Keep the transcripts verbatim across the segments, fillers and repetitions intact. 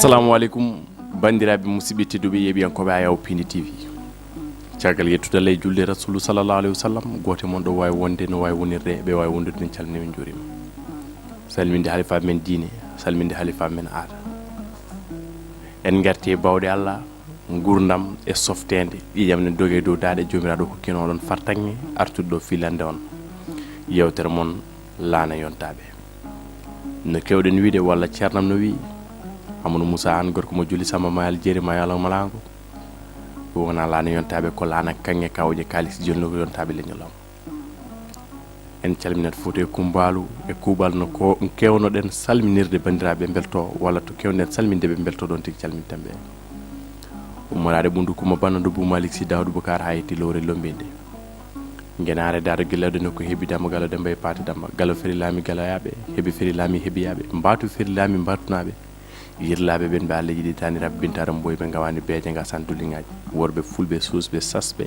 Assalamu aleykum, banndiraaɓe musidɓe tedduɓe yeeɓiyankooɓe Ayaw Pindi T V. Caggal yettude Allah e julde Rasulu sallallahu alaihi wasallam, gooto e mon ɗo waawi wonde, no waawi wonirde, ɓe waawi wondude, min calminii, min njuuriima. Salminde halifa men diine, salminde halifa men aada. En ngarti e bawɗe Allah, nguurndam e softeende, ƴiiƴam ne doge dow daaɗe Joomiraaɗo hokkino oɗon fartaŋŋe artude ɗo filande on yeewtere mon Laana Yontaaɓe. No keewɗen wiide, walla ceernam no wi'i, Amadou Moussa Anne, gorko mo Joli Samba Mayal Jeeri Mayal Malaango, ɗum wonaa Laana Yontaaɓe, ko laana kaŋŋe kawje kaalis jonnooɓe yontaaɓe leñol am. En calminat Fuuta e Kumbaalu e kuuɓal no ko kewnoɗen salminirde banndiraaɓe mbelto, walla to kewnoɗen salminde ɓe mbelto ɗon tigi calminten ɓe. Ummoraade Ɓunndu Kumba Banna Ndobbu Malik Sy Daawdu Bukar haa yetti lowre Lombinde. Ngenaare Daado Gillawde nokku heɓi Damba Galo Demba e Paati Damba. Galo feri laami galoyaaɓe, heɓi feri laami heɓiyaaɓe, mbaatu feri laami mbaatunaaɓe. Yirlaaɓe ɓen ɓe Alla yiɗi taani rabbintaare mboy ɓe ngawaani beeje ngasan duliŋaaji. Worɓe fulɓe suusɓe sasɓe.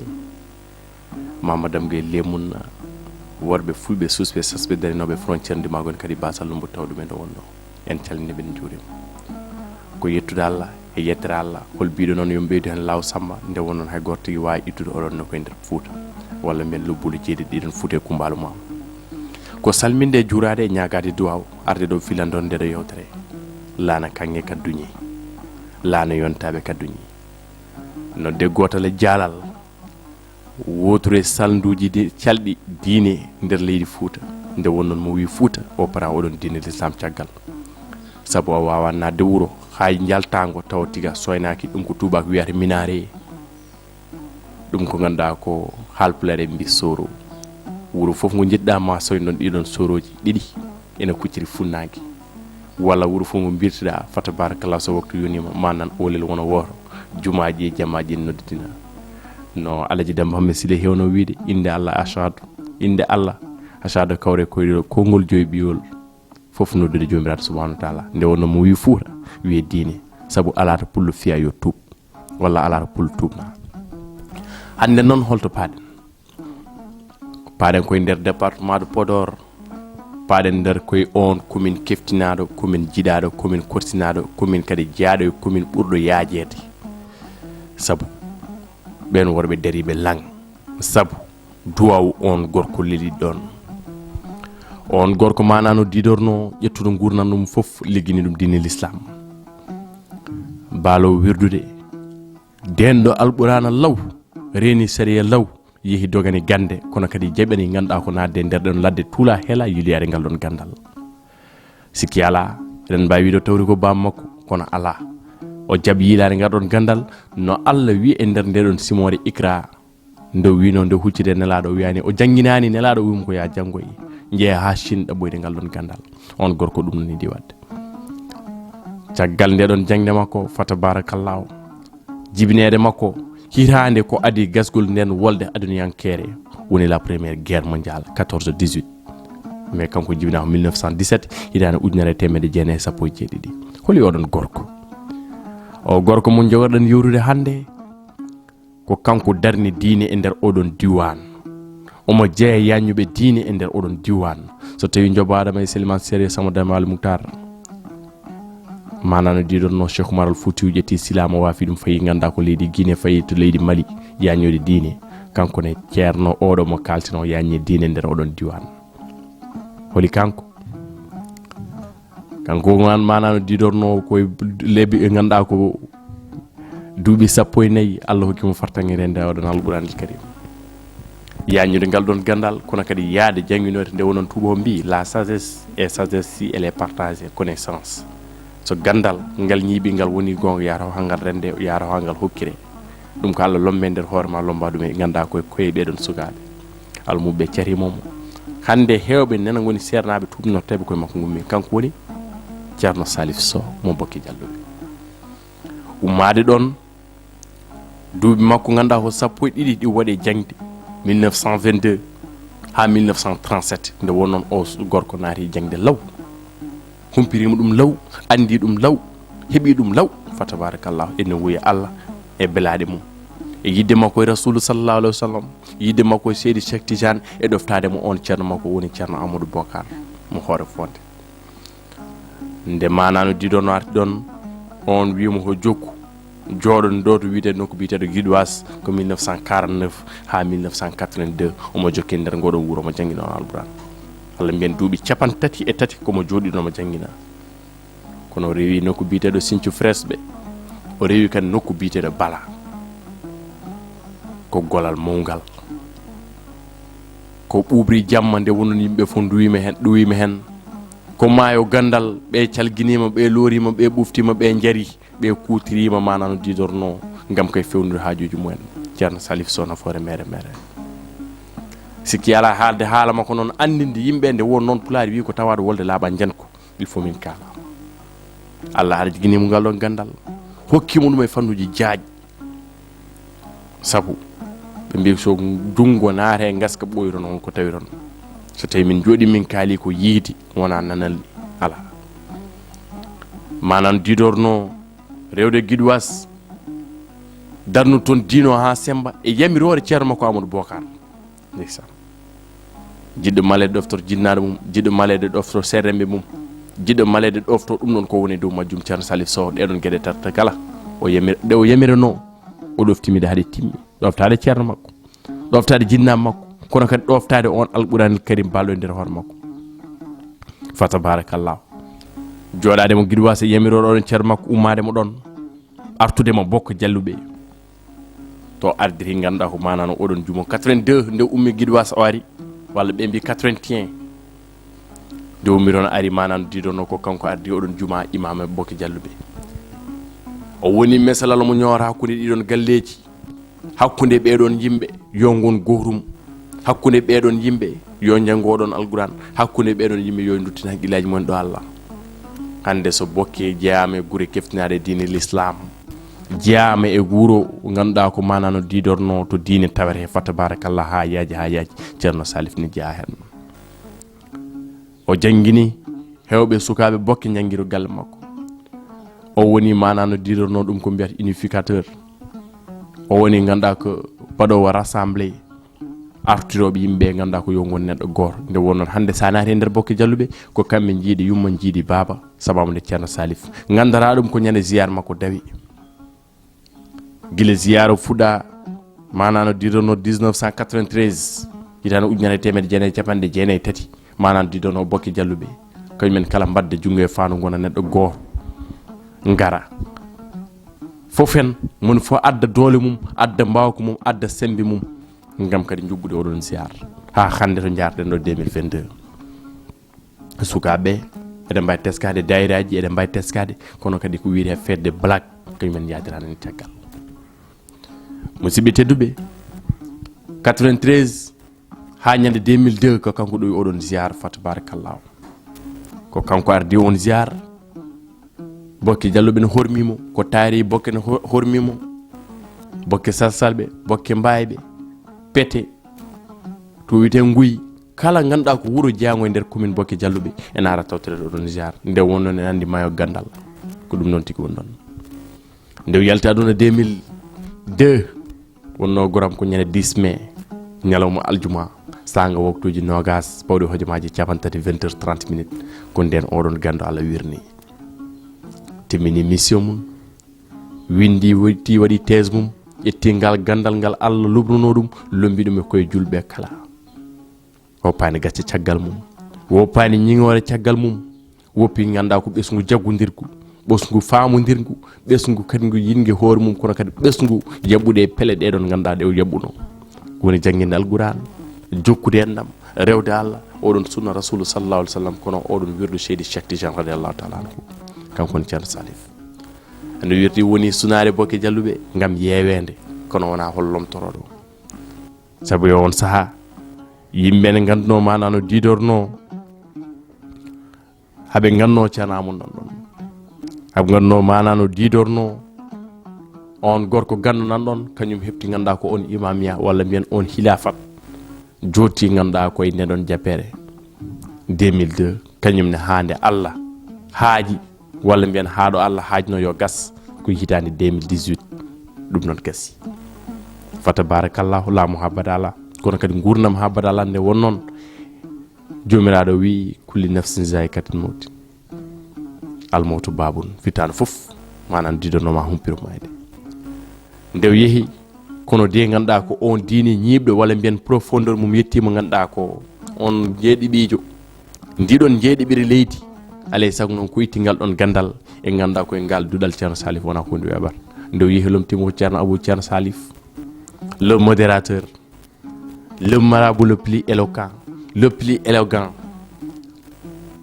Mamadou Dam Gueye Lemun, worɓe fulɓe suusɓe sasɓe darinooɓe frontière ndimaagu en kadi Baasal Lumbu taw ɗumen ɗo wonno. En calmini ɓe, en njuuriima. Ko yettude Allah e yettere Allah, hol biiɗo noon yo mbeydu heen Laaw Samba, nde won noon hay gooto tigi waawi ittude oɗon no koye nder Fuuta, walla mbiyen lobbuli jeeɗiɗi ɗiɗon Fuuta e Kumbaalu Maam. Ko salminde e juuraade e ñaagaade duwaaw, arde ɗo filandon nde ɗo yewtere. Laana kaŋŋe ka duñi, laana yontaaɓe ka duñi. Nodde gootal e jaalal, wootude salnduuji di-, calɗi diine nder leydi Fuuta. Nde won noon mo wii Fuuta, o para oɗon diine l'islam caggal. Sabu a waawaa naatde wuro, haa njaltaango tawa tiga soynaaki, ɗum ko tuubaak wiyata minaare. Ɗum ko ngannduɗaa ko haalpulaar en mbi sooro. Wuro fof ngo njiɗɗaa ma soynon ɗiɗon soorooji ɗiɗi ene kucciri funnaange. Walla wuro fof ngo mbirtiɗaa, fa tabarakallah, so waktu yoniima, ma nan oolel wona wooto. Jumaaji e jamaaji en noddidina. No Alaji Demba Hammet Sile hewno wiide, innde Allah ashadu, innde Allah ashadu kawre koyɗo konngol joyi ɓiyol. Fof noddude Joomiraaɗo subhanahu wa taala. Nde wonno mo wii Fuuta, wiye diine. Sabu alaa to pullo fiya yo tuub. Walla alaa to pullo tuubna. Hannde noon holto paaɗen? Paaɗen koye nder département de Podor. Paaɗen nder koye on commune keftinaaɗo, commune jiɗaaɗo, commune korsinaaɗo, commune kadi jeyaaɗo e commune ɓurɗo yaajeede. Sabu ɓeen worɓe dariiɓe laŋ. Sabu duwaawu on gorko leli ɗon. On gorko maanaa no diidorno ƴettude nguurnan ɗum fof, liggini ɗum diine l'islam. Baalo wirdude, deenɗo Alqur'aana law, reeni sariya law, yehi dogani gannde, kono kadi jaɓani ngannduɗaa ko naatde e nder ɗon ladde tuula heela yiliyaade ngal ɗon ganndal. Sikki alaa, eɗen mbaawi wiide o tawri ko baam makko, kono alaa. O jaɓi yiilaade ngal ɗon ganndal, no Allah wi'i e nder nde ɗon simoore Iqra, nde o wiino nde huccide Nelaaɗo, o wiyaani, o jannginaani Nelaaɗo, o wi'i mo ko yaa janngoy, njeeya haa Chine ɗaɓɓoyde ngal ɗon ganndal. On gorko ɗum no yiɗi waɗde. Caggal nde ɗon jaŋde makko, fa tabarakallahu, jibineede makko, hitaande ko adii gasgol nden wolde aduniyankeere, woni la première guerre mondiale, quatorze dix-huit. Mais kanko jibinaa ko mille neuf cent dix-sept, hitaande ujunere e teemedde jeenayi e sappo e jeeɗiɗi. Holi oɗon gorko? O gorko mo njogorɗen yewtude hannde, ko kanko darni diine e nder oɗon diiwaan. Omo jeya yaññuɓe diine e nder oɗon diiwaan. So tawii Njobo Adama e Seliman Sere Sama Dame Ali Muktar, maanaa no diidorno Cheikh Oumar Al Foutiyou ƴetti silaama waafi ɗum, fayi ngannduɗaa ko leydi Guinée, fayi to leydi Mali, yaññude diine. Kanko ne ceerno oɗo mo kaaltino yaññi diine nder oɗon diiwaan. Holi kanko? Kanko man maanaa no diidorno koye lebbi ɓe ngannduɗaa ko duuɓi sappo e nayi, Allah hokki mo fartaŋŋe rende oɗon Alqur'aanil Karim. Yaññude ngal ɗon ganndal, kono kadi yaade jannginoyde nde wonon tuuba o mbi, la sagesse et sagesse si elle est partagée, connaissance. So ganndal ngal ñiiɓi ngal woni goonga, yaata haa ngal rende, yaata haa ngal hokkire. Ɗum ko Allah lomme nder hoore ma, lomba ɗum e ngannduɗaa koye, koye ɓeɗon sukaaɓe. Almuɓe carimo mo. Hannde heewɓe nena ngoni seernaaɓe tuubnorteeɓe koye makko ngummi. Kanko woni Ceerno Salif Sow mo Bokke Jalluɓe. Ummaade ɗon, duuɓi makko ngannduɗaa ko sappo e ɗiɗi ɗi waɗi e jaŋde, mille neuf cent vingt-deux haa mille neuf cent trente-sept, nde wonnoon o gorko naati e jaŋde law. Humpiriima ɗum law, anndi ɗum law, heɓi ɗum law. Fa tabarakallah, ene wuya Allah e belaaɗe mum. E yiɗde makko e Rasulu sallallahu alaihi wasallam, yiɗde makko e Seydi Cheikh Tidiane, e ɗoftaade mo on ceerno makko woni Ceerno Amadou Bokar mo Hoore Fonde. Nde maanaa no diidorno arti ɗon, On wiimo ho jokku, jooɗon ɗo to wiyeteeɗo nokku biyeteeɗo Guidoise, ko mille neuf cent quarante-neuf haa mille neuf cent quatre-vingt-deux, omo jokkee nder ngoɗo wuro, omo janngina on Alquran. Alla mbiyen duuɓi capanɗe tati e tati komo jooɗiɗo omo janngina. Kono o rewi nokku biyeteeɗo Sinthiou Fresɓe, o rewi kadi nokku biyeteeɗo Bala. Ko golal mawngal. Ko ɓuuɓri jamma nde wonno yimɓe fof nduwiima heen, ɗuwiima heen. Ko maayo ganndal, ɓe calginiima, ɓe looriima, ɓe ɓuftiima, ɓe njari, ɓe kuutiriima, maanaa no diidornoo, ngam kay feewnude haajuuji mumen. Ceerno Salif Sow Nafoore, mere, mere. Sikki alaa, haalde haala makko noon, anndinde yimɓe nde won noon Pulaar wii ko tawaaɗo wolde laaɓaa njanko. Il faut min kaala. Alla hara joganii mo ngal ɗon ganndal. Hokkii mo ɗum e fannuuji jaaj. Sabu ɓe mbii so junngo naati e ngaska ɓooyron on ko tawiron. So tawii min njooɗii min kaalii ko yiyde wonaa nanal alaa. Maanaa no diidornoo rewde Guidoise, darnu toon diino haa semmba e yamiroore ceerno makko Amadou Bokar. Ndeysaan. Jiɗɗo maleede ɗofto jinnaaɗo mum, jiɗɗo maleede ɗofto serremɓe mum, jiɗɗo maleede ɗofto ɗum ɗon ko woni dow majjum, Ceerno Salif Sow, ɗee ɗon geɗe tata kala. O yamir-, ɗe o yamiranoo, o ɗoftii mi ɗe haa ɗe timmi. Ɗoftaade ceerno makko, ɗoftaade jinnaaɓe makko, kono kadi ɗoftaade on Alquraanil Karim baalɗo e nder hoore makko. Fa tabarakallah. Jooɗaade mo Guidoise e yamirooɗo ɗon ceerno makko, ummaade mo ɗon, artude mo Bokko Jalluɓe. To ardiri, ngannduɗaa ko maanaa no oɗon juma quatre-vingt-deux, nde ummi Guidoise o ari, walla ɓe mbii quatre-vingt-un. Nde ummi ɗon ari, maanaa no diidornoo ko kanko ardi oɗon juma imaam e Bokko Jalluɓe. O woni mesalal mo ñoora hakkunde ɗiɗon galleeji, hakkunde ɓeɗon yimɓe, yo ngon gootum, hakkunde ɓeɗon yimɓe, yo njanngu oɗon Alquran, hakkunde ɓeɗon yimɓe, yo nduttin haqqillaaji mumen ɗo Allah. Hannde so Bokke jeyaama e gure keftinaaɗe diine l'islam, jeyaama e wuro ngannduɗaa ko maanaa no diidornoo to diine tawete, fa tabarakallah, haa yaaji, haa yaaji, Ceerno Salif ne jeyaa heen. O janngini heewɓe sukaaɓe Bokke njanngiino galle makko. O woni maanaa no diidornoo ɗum ko mbiyata unificateur. O woni ngannduɗaa ko baɗoowo rassemblé, artirooɓe yimɓe ngannduɗaa ko yo ngon neɗɗo gooto. Nde wonnoo hannde so a naati e nder Bokke Jalluɓe, ko kamɓe njiidi yumma, njiidi baaba, sababu nde Ceerno Salif. Nganndataa ɗum ko ñande ziyaar makko dawi. Gila ziyaara fuɗɗaa, maanaa no diidornoo dix-neuf cent quatre-vingt-treize, hitaande ujunere e teemedde jeenayi e capanɗe jeenayi e tati, maanaa no diidornoo Bokke Jalluɓe. Kañum en kala mbadda junngo e faandu, ngona neɗɗo gooto, ngara. Fof heen, moni fof adda doole mum, adda mbaawka mum, adda semmbe mum, ngam kadi njuɓɓude oɗon ziyaar. Haa hannde to njaarɗen ɗo deux mille vingt-deux. Sukaaɓe, eɗen mbaawi teskaade, daayiraaji, eɗen mbaawi teskaade, kono kadi ko wiyetee fedde black, kañum en yahdiraani heen caggal. Musidɓe tedduɓe, quatre-vingt-treize haa ñande deux mille deux, ko kanko ɗowi oɗon ziyaar, fa tabarakallahu. Ko kanko ardi on ziyaar, Bokke Jalluɓe ne hormii mo, ko taari Bokke ne hor-, hormii mo, Bokke Salsalɓe, Bokke Mbaayɓe, Pete, to wiyetee Nguy, kala ngannduɗaa ko wuro jeyaango e nder commune Bokke Jalluɓe, ene ara tawtoreede oɗon ziyaar. Nde wonnoo en anndi maayo ganndal, ko ɗum noon tigi woni ɗoon. Nde o yalti aduna deux mille deux, wonnoo goram ko ñande dix mai, ñalawma aljuma, saanga waktuuji noogaas, pawɗi hojomaaji capanɗe tati, vingt heures trente minutes, ko ndeen oɗon ganndo Allah wirni. Timmini mission mum, winndi, waɗi, waɗi thèse mum, ƴetti ngal ganndal ngal Allah luɓnunoo ɗum, lommbi ɗum e koye julɓe kala. Woppaani gacce caggal mum, woppaani ñiŋoore caggal mum, woppi ngannduɗaa ko ɓesngu jaggondirgu, ɓesngu faamondirgu, ɓesngu kadi ngu yiɗngu hoore mum, kono kadi ɓesngu yaɓɓude e pele ɗee ɗon ngannduɗaa ɗe o yaɓɓunoo. Woni jannginde Alquraan, jokkude enɗam, rewde Allah, oɗon sunna Rasulu sallallahu alaihi wasallam, kono oɗon wirdu Seydi Cheikh Tidiane radiyallahu taala anhu. Kanko woni Ceerno Salif. No wirdi woni sunaare Bokke Jalluɓe ngam yeeweende, kono wonaa hol lomtorooɗo. Sabu e on sahaa, yimɓe ne nganndunoo maanaa no diidornoo, haɓe nganndunoo ceerno mum nan ɗon. Haɓe nganndunoo maanaa no diidornoo, on gorko ganndo nan ɗon, kañum heɓti ngannduɗaa ko on imaamiya, walla mbiyen on hilaafat. Jooɗti ngannduɗaa ko e nden ɗon jappeere deux mille deux, kañum ne haa nde Allah haaji, walla mbiyen haa ɗo Allah haajno yo gas, ko hitaande deux mille dix-huit, ɗum noon gasi. Fa tabarakallahu, laamu haa bada alaa, kono kadi nguurndam haa bada alaa. Nde won noon, Joomiraaɗo wi'i, "Kulli nafsin zaa'iqatul mawti." Almawtu babun, fitaandu fof Maanaam diidono ma humpiro mayde. Nde o yehi, kono de ngannduɗaa ko on diini ñiiɓɗo, walla mbiyen profondeur mum yettiima, ngannduɗaa ko on jeeɗiɗiijo. Ndiɗon jeeɗiɓiri leydi, alay sago noon ko itti ngal ɗon ganndal e ngannduɗaa ko e ngal duɗal Ceerno Salif wona ko ndu weɓata. Nde o yehi lomtiima ko Ceerno Abou Ceerno Salif, le modérateur, le marabout le plus éloquent, le plus élégant,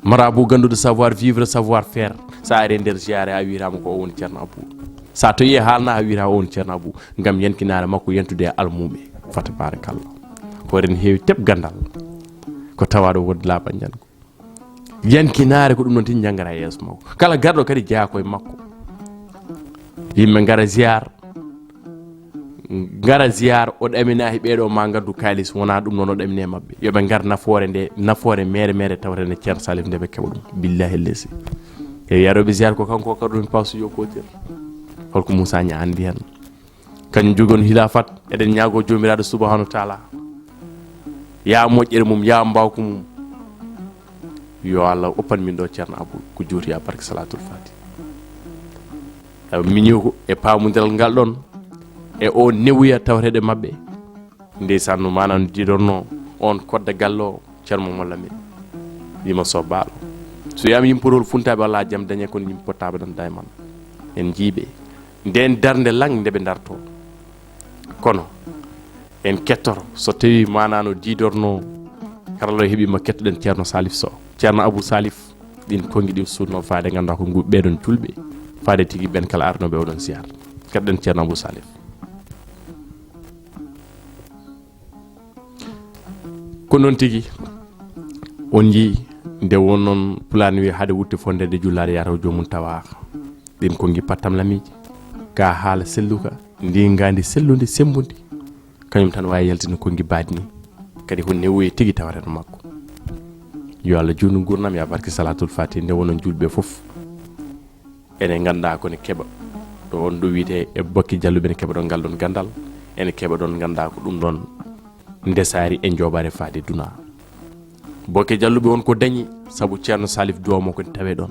marabout ganduɗo savoir vivre, savoir faire. Sa ari e nder ziyaare a wiyatama ko o woni Ceerno Abou. Sa toyi e haalna a wiyata o woni Ceerno Abou. Ngam yankinaare makko yantude e almuɓe. Fa tabarakallah. Ko ren heewi teɓ gandal. Ko tawaɗo wonde laaɓa njango. Yankinaare ko ɗum noon tin janngata e yeeso makko. Kala garɗo kadi jeyaa koye makko. Yimɓe ngara ziyaar, ngara ziyaar, o ɗamina he ɓeeɗo ma ngaddu kaalis, wonaa ɗum noon o ɗamine maɓɓe. Yo ɓe ngar nafoore nde, nafoore mere mere tawata nde Ceerno Salif nde ɓe keɓa ɗum. Billahi lesi. E yarooɓe ziyaar ko kanko kadi ɗum pawsu yo kootir. Holko Moussa Niang anndi heen? Kañum jogi on hilaafat, eɗen ñaagoo Joomiraaɗo subhaanahu wa taala, yaa moƴƴere mum, yaa mbaawka mum, yo Allah oppan min ɗo Ceerno Abou ko juuti yaa barke Salaatul Faati. Taw miñi ko e paamondiral ngal ɗon, e o newuya tawreeɗe maɓɓe. Ndeysaan no maanaam jiɗorno on kodda gallo Ceerno Momar Lamine. Wima so baalo. So wiyama yimɓe Podor Funtaaɓe walla jam dañe kono yimɓe Pottaaɓe ɗon dayman. En jiiɓe. Nden darnde lang nde ɓe darto. Kono en kettoto so tawi maanaano diidorno karallo heɓima kettoɗen Ceerno Salif Sow. Ceerno Abou Salif ɗin konngi ɗi sutno faade ngannduɗaa ko ngu ɓeɗon julɓe. Faade tigi ɓen kala arnoɓe oɗon siyar. Kettoɗen Ceerno Abou Salif. Ko noon tigi on njii nde won noon pulaar ne wiya hade wutte fondede jullaade yaata ko joomum tawa ɗin konngi pattam lamiiji ka haala selluka ndi ngandi sellundi sembundi kañum tan wawi yaltino konngi baadi ni kadi ko newoye tigi tawata no makko yo Allah juutnu gurnam ya barke salatul fati nde wonon julɓe fof ene ngannduɗaa ko ne keɓa ɗo on ɗo wiyetee e Bokki Jalluɓe ene keɓa ɗon ngal ɗon ganndal ene keɓa ɗon ngannduɗaa ko ɗum ɗon ndesaari e njooɓaare faade duna. Bokki Jalluɓe on ko dañi sabu Ceerno Salif duwaw mo ko ne tawee ɗon.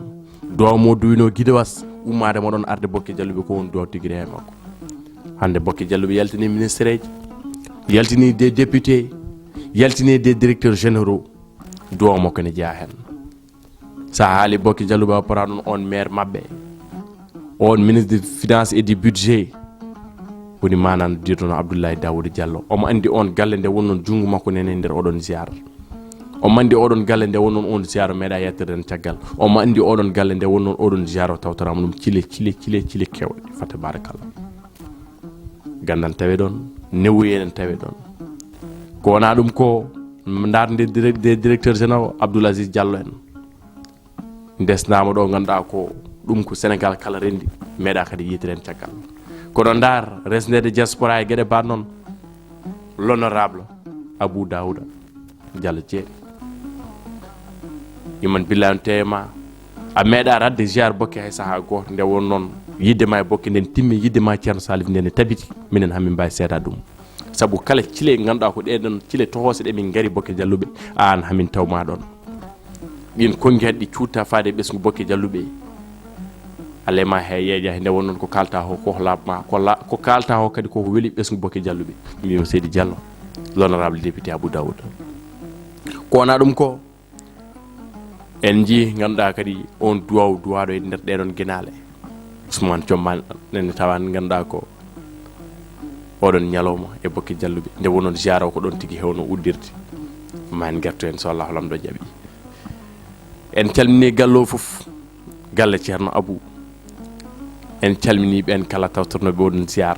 Duwaw mo duwino Gidewas ummaade mo ɗon arde Bokki Jalluɓe ko on duwaw tigi rewe makko. Hannde Bokki Jalluɓe yaltini ministreeji, yaltini des députés, yaltini des directeurs généraux. Duwaw mo ko ne jeyaa heen. Sa haali Bokki Jalluɓe a poraɗon on maire maɓɓe on ministre de finance et du budget woni manano dirtono Abdoulaye Daouda Diallo omo andi on galle nde wonnon junngo makko nene nder oɗon ziyara omo andi oɗon galle nde wonnon on ziyara meeɗa yettirden caggal omo andi oɗon galle nde wonnon oɗon ziyara o tawtorama ɗum cile cile cile cile kewɗe fa tabarakallah gandal tawe ɗon newuye en tawe ɗon ko wona ɗum ko ndarde directeur général Abdoul Aziz Diallo en ndesnama ɗo ganduɗa ko ɗum ko Sénégal kala rendi meeɗa kadi yitren caggal kono ndar resnede diaspora e gueɗe mbaɗ noon l'honorable Abou Daouda Diallo jeeri iman billa on tewema a meeɗa radde ziar bokke hay saaha goto nde won noon yidde ma e bokke nden timmi yidde ma Ceerno Salif nden e tabiti minen hamin mbawi seeda ɗum sabu kala cile ganduɗa ko ɗeɗon cile tohose ɗe min gari bokke jalluɓe an hamin tawma ɗon ɗin konngi haɗi ɗi cuutta faade e ɓesngu bokke jalluɓe alema he yeeƴa nde won noon ko kalta ho ko laaɓma ko kalta ho kadi koko weli ɓesngu bokke jalluɓe mbimi seydi Diallo l'honorable député Abou Daoud ko wona ɗum ko en jii ganduɗa kadi on duwaw duwaɗo e nder ɗeɗon guinale Ousmane Thiombane nene tawan ganduɗa ko oɗon ñalawma e bokke jalluɓe nde wonon ziara o ko ɗon tigi hewno uddirde ma en gerto inchallahu lamɗo jaaɓi en calmini gallo fof galle Ceerno Abou en calmini ɓen kala tawtornoɓe oɗon ziar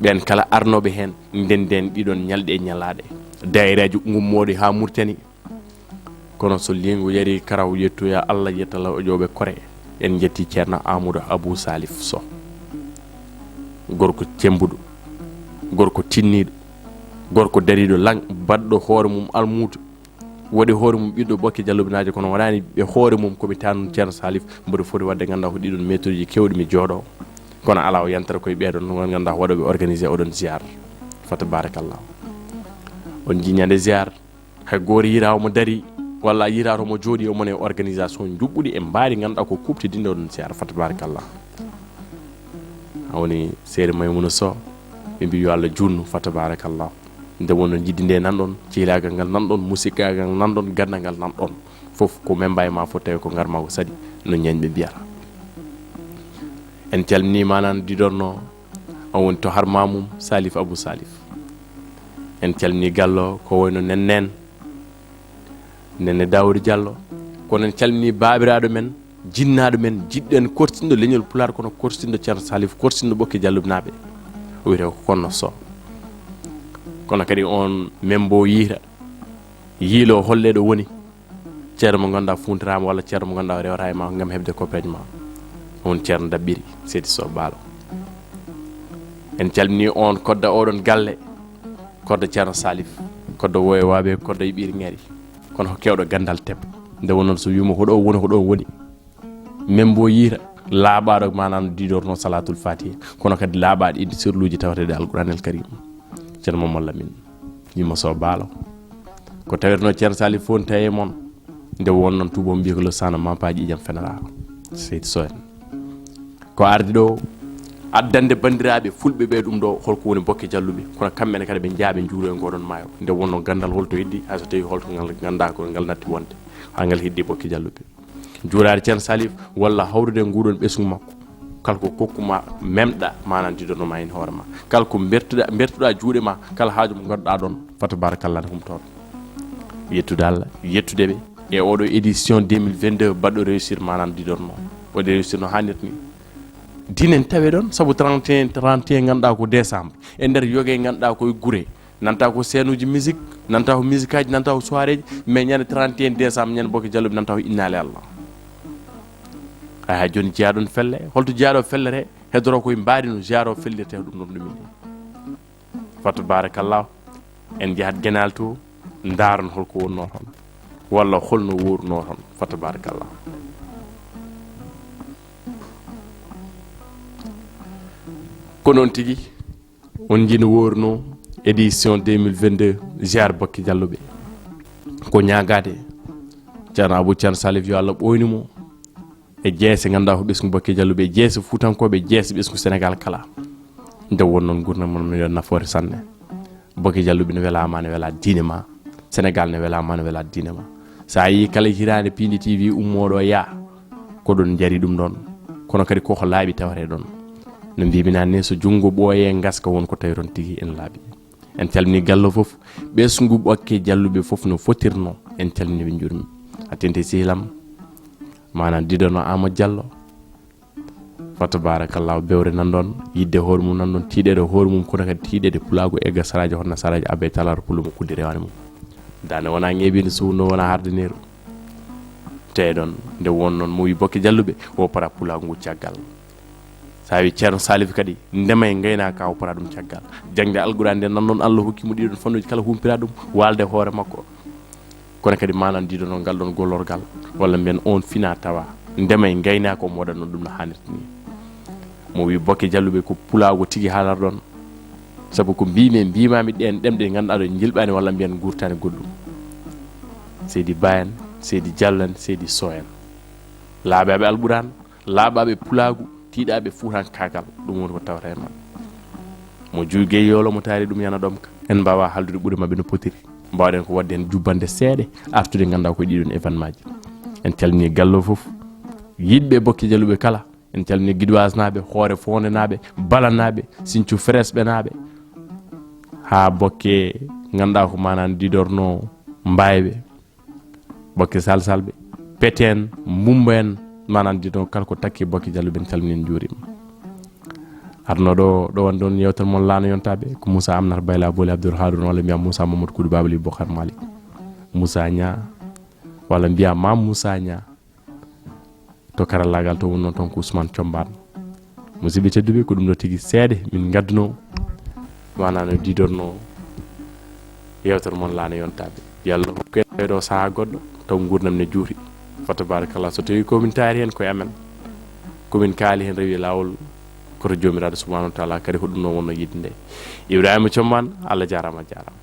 ɓen kala arnoɓe hen ndenden ɗiɗon ñalɗe e ñalaɗe dayiraji gummoɗe ha Murtani kono so lingu yari karaw yettoya Allah yettala o ƴooɓe kore en jetti Ceerno Amadou Abou Salif Sow gorko cembuɗo gorko tinniɗo gorko dariɗo lang baɗɗo hoore mum almuudo waɗi hoore mum ɓiɗɗo bokke jalluɓe naajo kono wonani ɓe hoore mum komi tanum Ceerno Salif mboɗo foti wadde ganduɗa ko ɗiɗon métode ji kewɗi mi jooɗo kono ala o yantata koye ɓeɗon on ganduɗa ko waɗoɓe organisé oɗon ziar fa tabarakallah on jiñande ziar hay goto yirawo mo dari walla yirato mo jooɗi omone organisation juɓɓuɗi e mbaari ganduɗa ko kuɓtidinde oɗon ziar fa tabarakallah Woni seere Maymuna Sow, ɓe mbi yo Allah juutnu, fa tabarakallah. Nde wonno jiɗde nde nanɗon, cihlaagal ngal nanɗon, musikkaagal nanɗon, gandal ngal nanɗon. Fof ko memba e ma fof tawi ko ngarma ko saɗi, no ñeeñɓe mbiyata. En calmini manan didorno, on woni to har mamum Salif Abou Salif. En calmini gallo ko wayno nen nen, Nene Daouda Diallo. Kono en calmini baabiraaɗo men, jinnaaɗo men, jiɗɗo en, korsinɗo leñol Pulaar, kono korsinɗo Ceerno Salif, korsinɗo Ɓokke Jalluɓe naaɓe. O wiyetee ko Konno Sow. Kono kadi on membo yiita, yiilo holle ɗo woni. Ceerno mo ngannduɗaa fuuntiraama walla ceerno mo ngannduɗaa o rewata e ma ngam heɓde koppeeje ma. On ceerno Daɓɓiri, Seydi Sow Baalo. En calmini on kodda oɗon galle, kodda Ceerno Salif, kodda Woye Waaɓe, kodda Yiɓiri Ŋeeri. Kono ko kewɗo gandal tep. Nde wonno so wiima ko ɗo woni, ko ɗo woni. Membo yiita laaɓaaɗo manan didorno Salatul Fatiha, kono kadi laaɓaaɗo inde sirluuji tawateeɗi Alquran El Karim. Ceerno Mamadou Lamine, Yumma Sow Baalo. Ko taweteno Ceerno Salif fof tawi e mon. Nde won noon tuubo mbiya ko lo sana mampaaji ƴiƴam fenata. Seydi Sow en. Ko ardi ɗo addande banndiraaɓe fulɓe ɓe ɗum ɗo holko woni Bokke Jalluɓe, kono kamɓe ne kadi ɓe njaaɓe njuuro e ngoɗon maayo. Nde wonno gandal holto heddi, hay so tawi holto ngal ganda ko ngal natti wonde, haa ngal heddi Bokke Jalluɓe. Juuraade Ceerno Salif walla hawrude e nguɗon ɓesngu makko. Kala ko kokkuma memɗa, manan didonoma hen hoore ma. Kala ko bertuɗa, bertuɗa juuɗe ma, kala haaju mo ngonɗa ɗon, fa tabarakallah ne humtoto. Yettude Allah, yettude ɓe e oɗo édition deux mille vingt-deux baɗɗo réussir, manan didorno. Waɗi réussir no hannirta ni. Dinen tawe ɗon, sabu trente et un, trente et un ganduɗa ko décembre. E nder yoge ganduɗa koye gure. Nanta ko seenuji musique, nanta ko musique aji, nanta ko soirée ji, mais ñande trente et un décembre, ñande Bokke Jalluɓe, nanta ko inna le Allah. Ay, ha joni jeyaɗon felle, holto jeyaɗo fellere, hedoro koye mbaadi no jeyaɗo fellirte ko ɗum ɗon ɗum inni. Fa tabarakallah, en jahat Genal to, ndaron holko wonno toon, walla holno wonno toon, fa tabarakallah. Ko noon tigi, on njiɗi worno édition deux mille vingt-deux ziar Bokke Jalluɓe. Ko ñaagaade Ceerno Abou Ceerno Salif yo Allah ɓooynu mo e jeese ngannduɗaa ko ɓesngu Bokke Jalluɓe, e jeese Fuutankooɓe, e jeese ɓesngu Senegaal kala. Nde won noon ngurndan mon miɗo nafoore sanne. Bokke Jalluɓe ne welaama, ne wela diine ma. Senegaal ne welaama, ne wela diine ma. So a yii kala hitaande Piindi T V ummooɗo yaa, ko ɗon njari ɗum ɗon. Kono kadi koko laaɓi tawate ɗon. No mbimi naan ni, so junngo ɓooyee ngaska won ko tawi toon tigi en laaɓi. En calmini gallo fof, ɓesngu Bokke Jalluɓe fof no fotirno. En calmini ɓe njuurmi. A tenti sehil am, manan didono Amadou Diallo. Fa tabarakallahu, bewre nan ɗon, yidde hoore mum nan ɗon, tiiɗeede hoore mum, kono kadi tiiɗeede pulaagu e gasaraaji, hono nasaraaji abbey talaata pullo mo kuddi rewaani mum. Daande wona ŋeeɓiinde suuno, wona hardineeru. Tey ɗon, nde won noon mo wi Bokke Jalluɓe, o para pulaagu ngu caggal. So a wi Ceerno Salif kadi, ndema e ngaynaaka o para ɗum caggal. Jaŋde Alquraan nde nan ɗon Allah hokki mo ɗiɗon fannuuji kala humpira ɗum, waalde hoore makko. Kono kadi manan didono ngal ɗon gollorgal, walla mbiyen on fina tawa ndema e ngaynaaka o moɗa noon ɗum no hannirta ni. Mo wi Bokke Jalluɓe ko pulaagu tigi haalar ɗon. Sabu ko mbimi, mbimami ɗen ɗemɗe ɗe ngannduɗaa ɗo jilɓani walla mbiyen gurtani goɗɗum. Seydi Ba en, Seydi Diallo en, Seydi Sow en. Laaɓaaɓe Alquraan, laaɓaaɓe pulaagu, tiiɗaaɓe fuutankaagal, ɗum woni ko tawata e maɓɓe. Mo juugey yolo mo taari ɗum yana ɗomka. En mbaawa haaldude ɓure maɓɓe no potiri. Mbaawɗen ko waɗde heen jubbande seeɗa, artude ngannduɗaa ko e ɗiɗon événement ji. En calmini gallo fof, yiɗɓe Bokke Jalluɓe kala. En calmini Guidoise naaɓe, Hoore Fonde naaɓe, Bala naaɓe, Sinthiou Fraiche ɓe naaɓe. Haa Bokke ngannduɗaa ko manan didorno Mbayɓe. Bokke Salsalɓe, Peten, Mbumba en, manan didon kala ko takki Bokke Jalluɓe, en calmini, en njuurima. Arno ɗo, ɗo won ɗon yewtere mon laana yontaaɓe, ko Moussa Amnata Bayla Booli Abdoul Harouna, walla mbiya Moussa Mamadou Koudou Babali Bokar Mali. Moussa Nia, walla mbiya Mam Moussa Nia. To karallaagal to wonno toon ko Ousmane Thiombane. Musidɓe tedduɓe, ko ɗum ɗo tigi seeɗa min ngadduno, manan no didorno yewtere mon laana yontaaɓe. Yo Allah hokku en ɗo sahaa goɗɗo, taw nguurndam ne juuti. Fa tabarakallah, so tawi ko min taari heen koye amen, ko min kaali heen rewi e laawol, ko to Joomiraaɗo subhanahu wa taala, kadi ko ɗum ɗo wonno yiɗde nde. Ibrahima Thiombane, Allah jaaraama, a jaaraama.